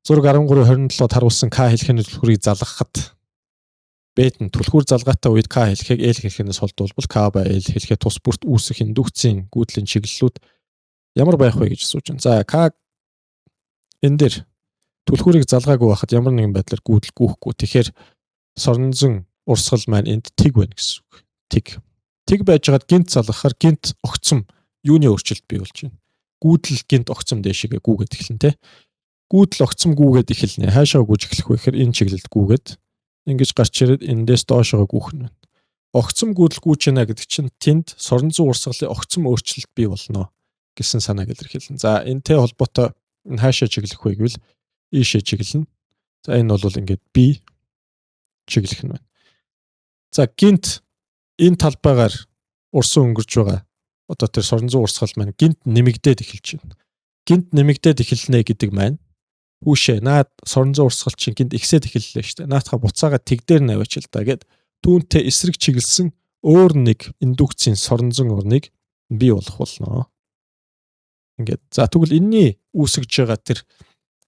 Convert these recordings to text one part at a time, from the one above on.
Зураг 13.27-д харуулсан К хэлхэний түлхүүрийг залгахад Б-т нь түлхүүр залгаатай үед К хэлхээг L хэлхэнээс холдуулбал К ба L хэлхээ тус бүрт үүсэх индукцийн гүйдлийн чиглэлүүд ямар байх вэ гэж асууж байна. За, К энэ дээр түлхүүрийг залгаагүй байхад ямар нэгэн байдлаар гүйдэл гүйхгүй. Тэгэхээр соронзон урсгал маань энд тэг байна гэсэн үг. Тэг. Тэг байжгаад гэнэт залгахаар гэнэт огцом юуны өөрчлөлт бий болж байна? Гүйдэл гэнэт огцом дээшээгээ гүйгээд эхэлнэ, те. Гүйдэл огцом гүйгээд эхэлнэ. Хаашаа гүйж эхлэх вэ гэхээр энэ чиглэлд гүйгээд ингэж гарч ирээд эндээс доошоо гүйх нь байна. Огцом гүйдэл гүйж байна гэдэг чинь тэнд соронзон урсгалын огцом өөрчлөлт бий болно гэсэн санааг илэрхийлнэ. За, энэтэй холбоотой энэ хаашаа чиглэх вэ гэвэл ийшээ чиглэнэ. За, энэ бол ингээд B чиглэх нь байна. За, гэнэт энэ талбайгаар урсан өнгөрч байгаа одоо тэр соронзон урсгал маань гэнэт нэмэгдээд эхэлж байна. Гэнэт нэмэгдээд эхэлнэ гэдэг маань хүүшээ, наад соронзон урсгал чинь гэнэт ихсээд эхэллээ шүү дээ. Наадхаа буцаага тэг дээр нь аваач л да гэд түүнтэй эсрэг чиглэсэн өөр нэг индукцийн соронзон орныг бий болох болно. Ингээд за, тэгвэл энэний үүсгэж байгаа тэр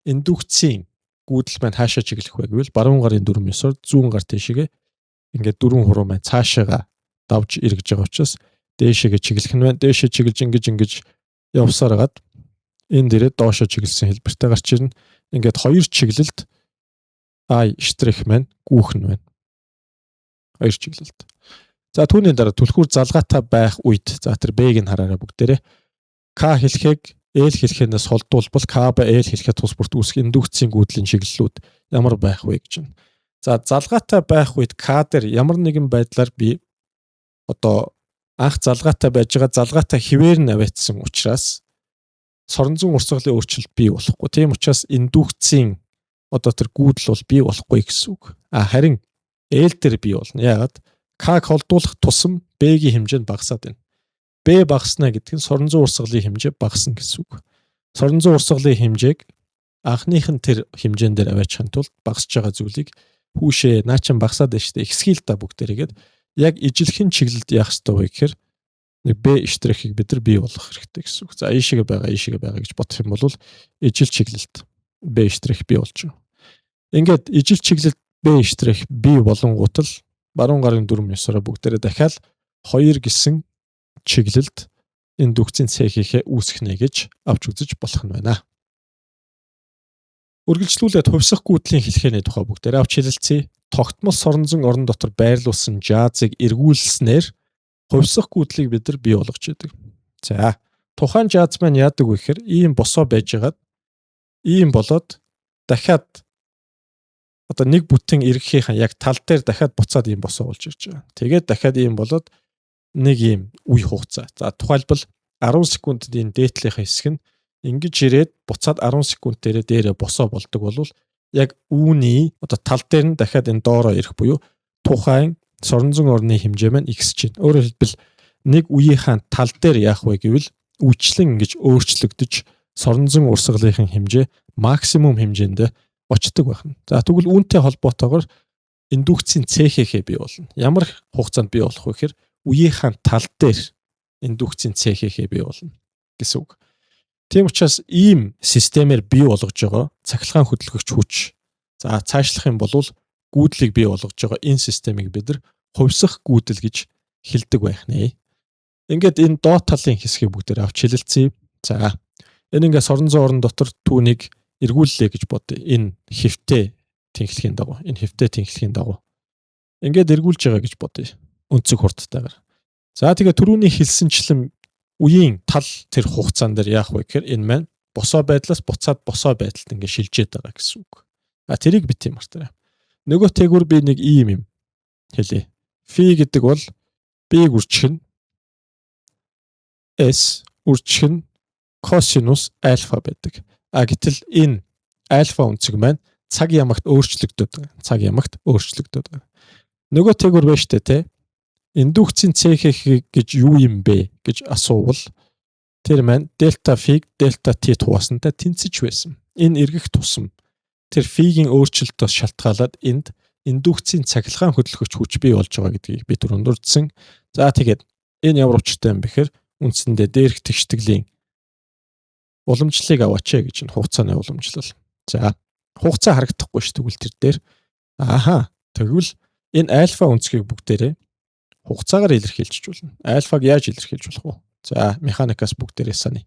индукцийн гүйдэл маань хаашаа чиглэх вэ гэвэл баруун гарын дүрэм ёсоор зүүн гар тийшээгээ ингээд дөрвөн хуруу маань цаашаага давж эргэж байгаа учраас дээшээгээ чиглэх нь байна. Дээшээ чиглэж ингэж ингэж явсаар хагаад энэ дээрээ доошоо чиглэсэн хэлбэртэй гарч ирнэ. Ингээд хоёр чиглэлд I штрих маань гүйх нь байна. Хоёр чиглэлд. За, түүний дараа түлхүүр залгаатай байх үед, за, тэр B-г нь хараарай бүгдээрээ. К хэлхээг L хэлхэнээс холдуулбал К ба L хэлхээ тус бүрт үүсэх индукцийн гүйдлийн чиглэлүүд ямар байх вэ гэж байна. За, залгаатай байх үед К дээр ямар нэгэн байдлаар би одоо анх залгаатай байж байгаа залгаатай хэвээр нь аваачсан учраас соронзон урсгалын өөрчлөлт бий болохгүй. Тийм учраас индукцийн одоо тэр гүйдэл бол бий болохгүй гэсэн үг. А харин L дээр бий болно. Яагаад? К-г холдуулах тусам B-гийн хэмжээ нь багасаад байна. B багасна гэдэг нь соронзон урсгалын хэмжээ багасна гэсэн үг. Соронзон урсгалын хэмжээг анхных нь тэр хэмжээн дээр аваачихын тулд багасж байгаа зүйлийг хүүшээ, наа чин багасаад байна шүү дээ. Ихсгий л та бүгдээрээгээд яг ижилхэн чиглэлд яах ёстой вэ гэхээр нэг B штрихийг бид нар бий болгох хэрэгтэй гэсэн үг. За, ийшээгээ байгаа, ийшээгээ байгаа гэж бодох юм бол ижил чиглэлд B штрих бий болж байгаа. Ингээд ижил чиглэлд B штрих бий болонгуут л баруун гарын дүрэм ёсороо бүгдээрээ дахиад 2 гэсэн чиглэлд индукцийн цэхийнхээ үүсгэнэ гэж авч үзэж болох нь байна. Үргэлжлүүлээд хувьсах гүйдлийн хэлхээний тухай бүгдээрээ авч хэлэлцье. Тогтмол соронзон орон дотор байрлуулсан жаазыг эргүүлснээр хувьсах гүйдлийг бид нар бий болгож идэг. За, тухайн жааз маань яадаг вэ гэхээр ийм босоо байжгаад ийм болоод дахиад одоо нэг бүтэн эргэхийнхэн яг тал дээр дахиад буцаад ийм босоо болж ирж байгаа. Тэгээд дахиад ийм болоод нэг ийм үе хугацаа. За, тухайлбал 10 секундэд энэ дээдлийнхаа хэсэг нь ингэж ирээд буцаад 10 секунд дээрээ дээрээ босоо болдог бол яг үүний одоо тал дээр нь дахиад энэ доороо ирэх буюу тухайн соронзон орны хэмжээ маань ихсэж байна. Өөрөөр хэлбэл, нэг үеийнхаа тал дээр яах вэ гэвэл үечлэн ингэж өөрчлөгдөж соронзон урсгалынхын хэмжээ максимум хэмжээнд очдог байна. За, тэгвэл үүнтэй холбоотойгоор индукцийн цэхээ бий болно. Ямар хугацаанд бий болох вэ гэхээр үеийнхаа тал дээр индукцийн цэхээ бий болно гэсэн үг. Тийм учраас ийм системээр бий болгож байгаа цахилгаан хөдөлгөгч хүч. За, цаашлах юм бол гүйдлийг бий болгож байгаа энэ системийг бид нар хувьсах гүйдэл гэж хэлдэг байх нэ. Ингээд энэ доод талын хэсгийг бүгдээр авч хэлэлцье. За, энэ ингээд соронзон орон дотор түүнийг эргүүллээ гэж бодъё. Энэ хэвтэй тэнхлэгийн дагуу. Энэ хэвтэй тэнхлэгийн дагуу. Ингээд эргүүлж байгаа гэж бодъё. Өнцөг хурдтайгаар. За, тэгээ түрүүний хэлсэнчлэн үеийн тал тэр хугацаан дээр яах вэ гэхээр энэ маань босоо байдлаас буцаад босоо байдалд ингээд шилжээд байгаа гэсэн үг. А тэрийг бити мартаарай. Нөгөө тэгүр би нэг ийм юм хэлье. Фи гэдэг бол B үржих нь S үржих нь косинус альфа байдаг. А гэтэл энэ альфа өнцөг маань цаг ямагт өөрчлөгдөд байгаа. Цаг ямагт өөрчлөгдөд байгаа. Нөгөө тэгүр байна штэ, те. Индукцийн цэхэх гэж юу юм бэ гэж асуувал тэр маань дельта фиг дельта т хуваасантай тэнцэж байсан. Энэ эргэх тусам тэр фигийн өөрчлөлтөөс шалтгаалаад энд индукцийн цахилгаан хөдөлгөгч хүч бий болж байгаа гэдгийг би түрүүнд дурдсан. За, тэгээд энэ ямар учиртай юм бэ гэхээр үндсэндээ дээрх тэгштгэлийн уламжлалыг аваач гэж энэ хугацааны уламжлал. За, Хугацаа харагдахгүй ш тэгвэл тэр дээр. Ааха. Тэгвэл энэ альфа өнцгийг бүгдээрээ хугацаагаар илэрхийлж болно. Альфаг яаж илэрхийлж болох вэ? За, механикаас бүгдээрээ саная.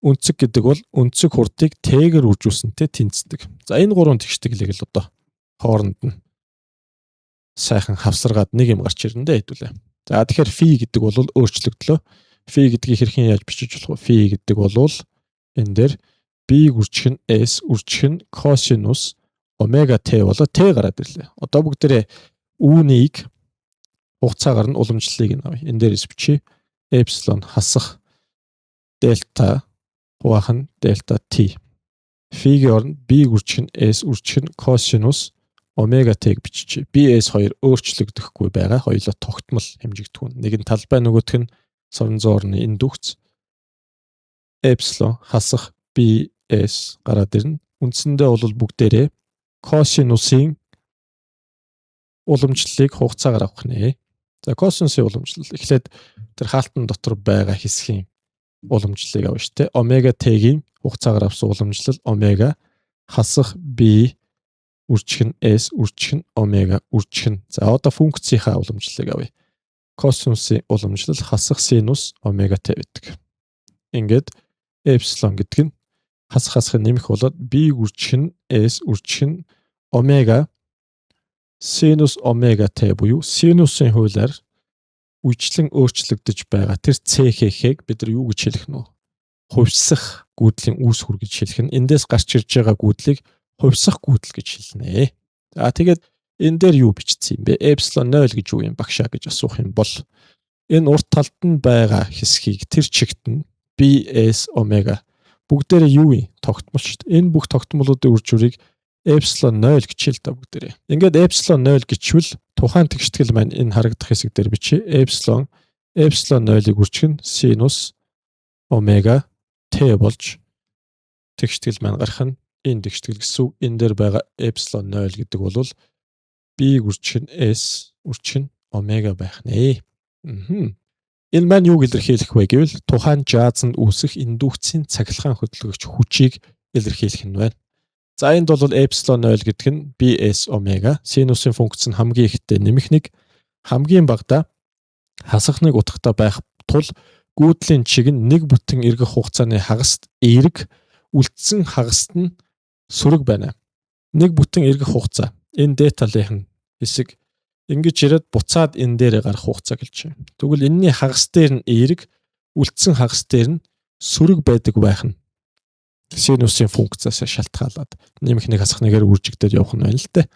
Өнцөг гэдэг бол өнцөг хурдыг t-гээр үржүүлсэнтэй тэнцдэг. За, энэ гурван тэгштгэлийг л одоо хооронд нь сайхан хавсаргаад нэг юм гарч ирнэ дээ хэдүүлээ. За, тэгэхээр фи гэдэг бол өөрчлөгдлөө. Фи гэдгийг хэрхэн яаж бичиж болох вэ? Фи гэдэг бол энэ дээр b үржих нь s үржих нь косинус омега t болоо t гараад ирлээ. Одоо бүгдээрээ үүнийг хугацаагаар нь уламжлалыг нь авъя. Энэ дээрээс бичье. Эпсилон хасах дельта хуваах нь дельта t. Фигийн оронд b үржих нь s үржих нь косинус омега t-г биччихье. BS2 өөрчлөгдөхгүй байгаа. Хоёулаа тогтмол хэмжигдэхүүн. Нэг нь талбай, нөгөөх нь сорон зуурны индукц. Эпсилон хасах BS гараад ирнэ. Үндсэндээ бол бүгдээрээ косинусын уламжлалыг хугацаагаар авах нэ. За, косинусын уламжлал. Эхлээд тэр хаалтан дотор байгаа хэсгийн уламжлалыг авна шүү дээ. Омега t-гийн хугацаагаар авсан уламжлал омега хасах b үржих нь s үржих нь омега үржих нь. За, одоо функцийнхаа уламжлалыг авъя. Косинусын уламжлал хасах синус омега t байдаг. Ингээд эпсилон гэдэг нь хасах хасах нэмэх болоод b үржих нь s үржих нь омега синус омега t буюу синусын хуулиар үечлэн өөрчлөгдөж байгаа тэр CHH-г бид нар юу гэж хэлэх нь вэ? Хувьсах гүйдлийн үүсвэр гэж хэлэх нь. Эндээс гарч ирж байгаа гүйдлийг хувьсах гүйдэл гэж хэлнэ. За, тэгээд энэ дээр юу бичсэн юм бэ? Эпсилон 0 гэж юу юм багшаа гэж асуух юм бол энэ урд талд нь байгаа хэсгийг тэр чигт нь BS омега бүгдээрээ юу юм? Тогтмол шүү дээ. Энэ бүх тогтмолуудын үр дүрийг эпсилон 0 гэж хэл та бүгдээрээ. Ингээд эпсилон 0 гэчвэл тухайн тэгштгэл маань энэ харагдах хэсэг дээр бичье. Эпсилон эпсилон 0-ыг үржих нь синус омега t болж тэгштгэл маань гарах нь энэ тэгштгэл гэсэн үг. Энэ дээр байгаа эпсилон 0 гэдэг бол b үржих нь s үржих нь омега байх нэ. Энэ маань юуг илэрхийлэх вэ гэвэл тухайн жаазанд үүсэх индукцийн цахилгаан хөдөлгөгч хүчийг илэрхийлэх нь байна. За, энд бол эпсилон 0 гэдэг нь bs омега, синусын функц нь хамгийн ихтэй нэмэх нэг, хамгийн багадаа хасах нэг утгатай байх тул гүйдлийн чиг нь нэг бүтэн эргэх хугацааны хагаст эерэг, үлдсэн хагаст нь сөрөг байна. Нэг бүтэн эргэх хугацаа. Энэ дээд талынх нь хэсэг ингэж ирээд буцаад энэ дээрээ гарах хугацаа гэж байна. Тэгвэл энэний хагас дээр нь эерэг, үлдсэн хагас дээр нь сөрөг байдаг байх нь синусын функцаас шалтгаалаад нэмэх нэг хасах нэгээр үржигдээд явах нь байна л дээ.